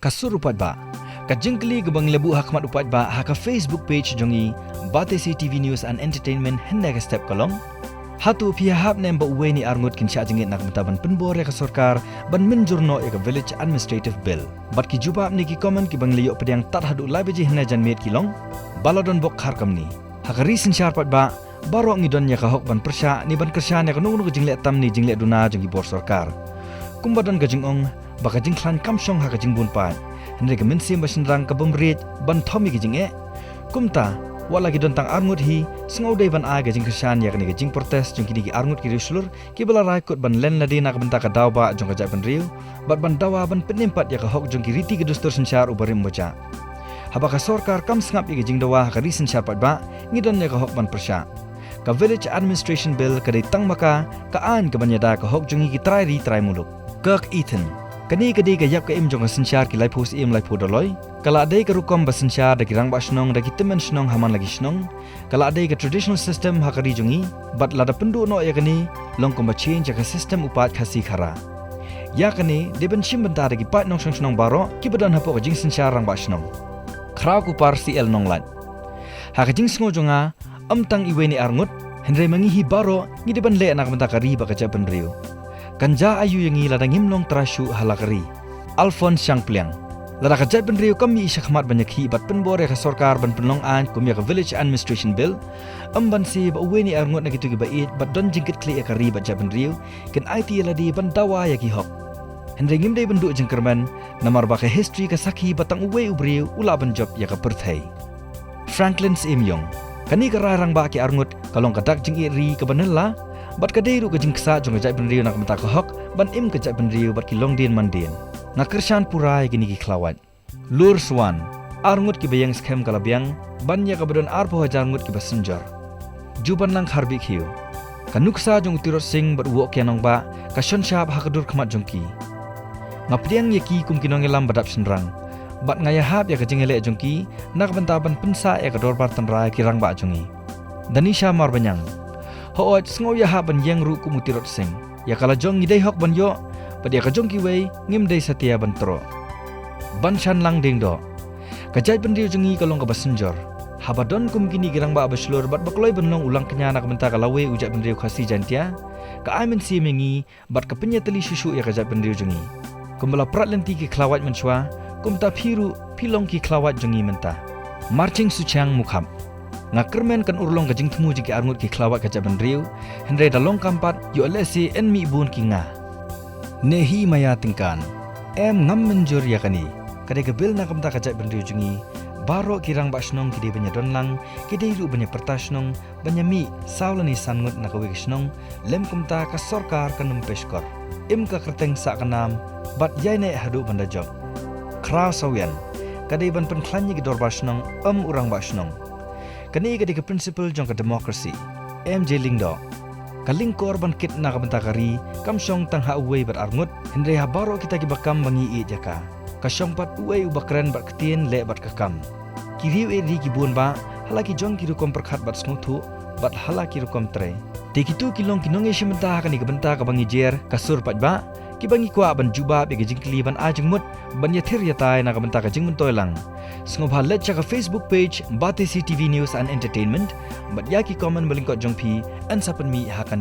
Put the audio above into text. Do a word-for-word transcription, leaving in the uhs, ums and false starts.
Ka sur u paidbah. Ka jingkylli kaba ngi la buh ha khmat u paidbah ha ka Facebook page jong ngi, Batesi T V News and Entertainment, hynne ka step ka long: Hato phi hap ne em ba uwei ne arngut kin shah jingit na ka bynta ban pynbor ïa ka sorkar ban mynjur noh ïa ka Village Administrative Bill? Bad ki jubab ne ki comment kiba ngi la ïoh pdiang tad haduh lai baje hynne janmiet ki long ba la don bok khar kamni. Ha ka ri synshar paidbah, baroh ngi don ïa ka hok ban pyrshah ne ban kyrshan ïa kano kano ka jingleh tam ne jingleh duna jong ki bor sorkar. Kumba don ka jingong ba ka jingkhlaiñ kam shong ha ka jingbun paid, hynrei ka mynsiem ba shynrang ka bym riej ban thom ïa ka jingeh. Kumta, wat la ki don tang arngut hi, sngew dei ban ai ka jingkyrshan ïa kane ka jingprotest jong kine ki arngut ki riewshlur kiba la rai kut ban len lade na ka bynta ka daw ba jong ka jaitbynriew bad ban dawa ban pynim pat ïa ka hok jong ki riti ki dustur synshar uba rim uba jah. Haba ka sorkar kam sngap ïa ka jingdawa ha ka ri synshar paidbah, ngi don ïa ka hok ban pyrshah. Ka Village Administration Bill ka dei tang ma ka ka aiñ kaban ïada ka hok jong ngi ki trai ri trai muluk. Kirk Eaton. Kane ka dei ka ïap ka im jong ka synshar ki laiphew syiem laiphew doloi. Ka la dei ka rukom ba synshar da ki rangbah shnong da ki tymmen shnong ha man la ki shnong. Ka la dei ka traditional system ha ka ri jong ngi. Bad lada pynduh noh ïa kane, long kumba change ïa ka system u paid Khasi Khara. Ïa kane dei ban shim bynta da ki paid nongshong shnong baroh kiba don hapoh ka jingsynshar rangbah shnong. Khraw Kupar C L Nonglait. Ha ka jingsngew jong nga, ym tang iwei ne arngut, hynrei ma ngi hi baroh ngi dei ban leh na ka bynta ka ri bad ka jaitbynriew. Kan jia aïu ïa ngi lada ngim long trai shuh ha la ka ri? Alphonse Shangpliang. Lada ka jaitbynriew kam mih shakhmat ban ïakhih bad pynbor ïa ka sorkar ban pynlong aiñ kum ïa ka Village Administration Bill, ym banse ba uwei ne arngut na kito kiba ïeit bad don jingkitkhlieh ïa ka ri bad jaitbynriew kin aiti ïa lade ban dawa ïa ki hok. Hynrei ngim dei ban duh jingkyrmen, namar ba ka history ka sakhi ba tang uwei u briew u lah ban jop ïa ka pyrthei. Franklin Syiemiong. Kane ka rai rangbah ki arngut ka long ka dak jingïeit ri kaba nylla, bad ka dei ruh ka jingksa jong ka jaitbynriew na ka bynta ka hok ban im ka jaitbynriew bad ki longdien mandien. Nga kyrshan pura ïa kine ki khlawait. Lursuan. Arngut kiba ïeng skhem ka la biang ban ïa kaba don arphew hajar ngut kiba synjor. Jubanlang Kharbih Khiew. Ka nuksa jong u Tirot Sing bad u Woh Kian Nongbah ka shon shap ha ka dur khmat jong ki. Nga pdiang ïa ki kum ki nongïalam ba dap shynrang, bad nga ïahap ïa ka jingïaleh jong ki na ka bynta ban pynsah ïa ka dorbar tynrai ki rangbah jong ngi. Danisha Marbaniang. Hooid, sngew ïahap ban ïeng ruh kum u Tirot Sing. Ïa ka la jong ngi dei hok ban ïoh, bad ïa ka jong kiwei ngim dei satia ban troh. Banshanlang Diengdoh. Ka jaitbynriew jong ngi ka long kaba synjor. Haba don kum kine ki rangbah ba shlur bad ba kloi ban long u langkñia na ka bynta ka lawei u jaitbynriew Khasi Jaintia, ka ai mynsiem ïa ngi bad ka pynïatylli shuh shuh ïa ka jaitbynriew jong ngi. Kumba la prat lynti ki khlawait mynshuwa, kumta phi ruh phi long ki khlawait jong ngi mynta. Marching Suchiang Mukhap. Nga kyrmen kan urlong ka jingthmu jong ki arngut ki khlawait ka jaitbynriew, hynrei da long kam pat, ïoh lehse yn mih bun ki nga. Nehimaya Tyngkan. Em, ngam mynjur ïa kane. Ka dei ka bill na ka bynta ka jaitbynriew jong ngi. Baroh ki rangbah shnong ki dei ban ïadon lang, ki dei ruh ban ïapyrta shnong, ban ïamih saw lane san ngut na kawei ka shnong, lym kumta ka sorkar kan ym pyrshah. Im ka kyrteng sah ka nam, bad ïaineh haduh ban da jop. Khraw Sawian. Ka dei ban pynkhlaiñ ïa ki dorbar shnong, ym u rangbah shnong. Kane ka dei ka principle jong ka democracy. M J Lyngdoh. Ka lyngkor ban kit na ka bynta ka ri kam shong tang ha uwei bad arngut, hynrei ha baroh kita kiba kam ba ngi ïeit ïa ka. Ka shong pat uei uba kren bad ktien, leh bad ka kam. Ki riew ïeit ri ki bun bah, ha la ki jong ki rukom pyrkhat bad sngewthuh, bad ha la ki rukom trei. Te kito ki long ki nongïashim bynta ha kane ka bynta kaba ngi jer, Ka Sur Paidbah, kiba ngi kwah ban jubab ïa ka jingkylli ban ai jingmut, ban ïathir ïatai na ka bynta ka jingmyntoi lang. Sngewbha leit sha ka Facebook page Batesi T V News and Entertainment, bad ïa ki comment ba lyngkot jong phi yn sa pynmih ha kane.